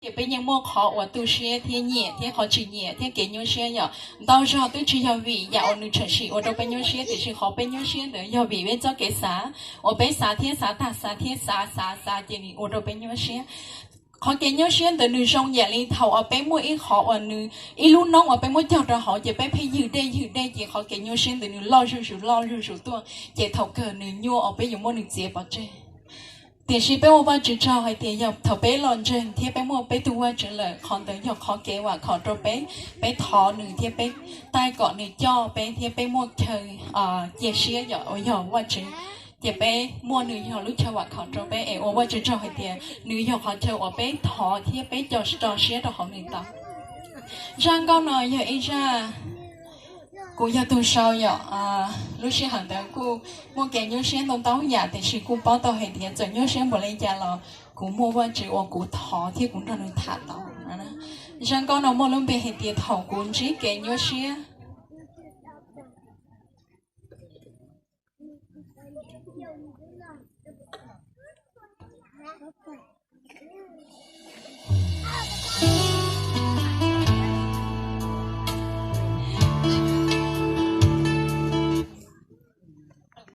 Ces peb yeej muaj qhov uas tu siab thiab nyiam thiab qhov tsis nyiam thiab kev nyuaj siab yom. Ntau zaug twb tsis yog vim yam uas nws tshwm sim ua rau peb nyuaj siab, tiam sis qhov peb nyuaj siab ntawd yog vim peb txoj kev xav, uas peb xav thiab xav tag, xav thiab xav, xav xav ces nws ua rau peb nyuaj siab. Qhov kev nyuaj siab ntawd nws zoo yam li thaum uas peb muaj ib qhov uas nws, ib lub noob uas peb muab cog rau hauv ces peb pheej ywg dej ywg dej ces qhov kev nyuaj siab ntawd nws loj zuj zus loj zuj zus tuaj, ces thaum kawg nws nyuaj uas peb yuav muab nws txiav pov tseg. Tiam sis peb ua Vajtswv tsaug hais tias yog thaum peb los ntseeg thiab peb muaj peb tug Vajtswv lawm, qhov ntawd yog qhov kev vam khom rau peb, peb thov nws thiab peb taij kom nws coj peb thiab peb muaj chaw cia siab yom, uas yog Vajtswv. Ces peb muaj nws yog lub chaw vam khom rau peb es ua Vajtswv tsaug hais tias nws yog qhov chaw uas peb thov thiab peb co tso siab rau hauv nws tau. Zaj nkauj no yog ib zaj kuv yog tus sau yom. Lub sij hawm ntawd kuj muaj kev nyuaj siab ntau ntau yam, tiam sis kuj paub tau hais tias txawm nyuaj siab npaum li cas los kuv muaj Vajtswv uas kuv thov thiab kuv nrog nws tham tau. Zaj nkauj no muaj lub npe hais tias thaum kuv ntsib kev nyuaj siab.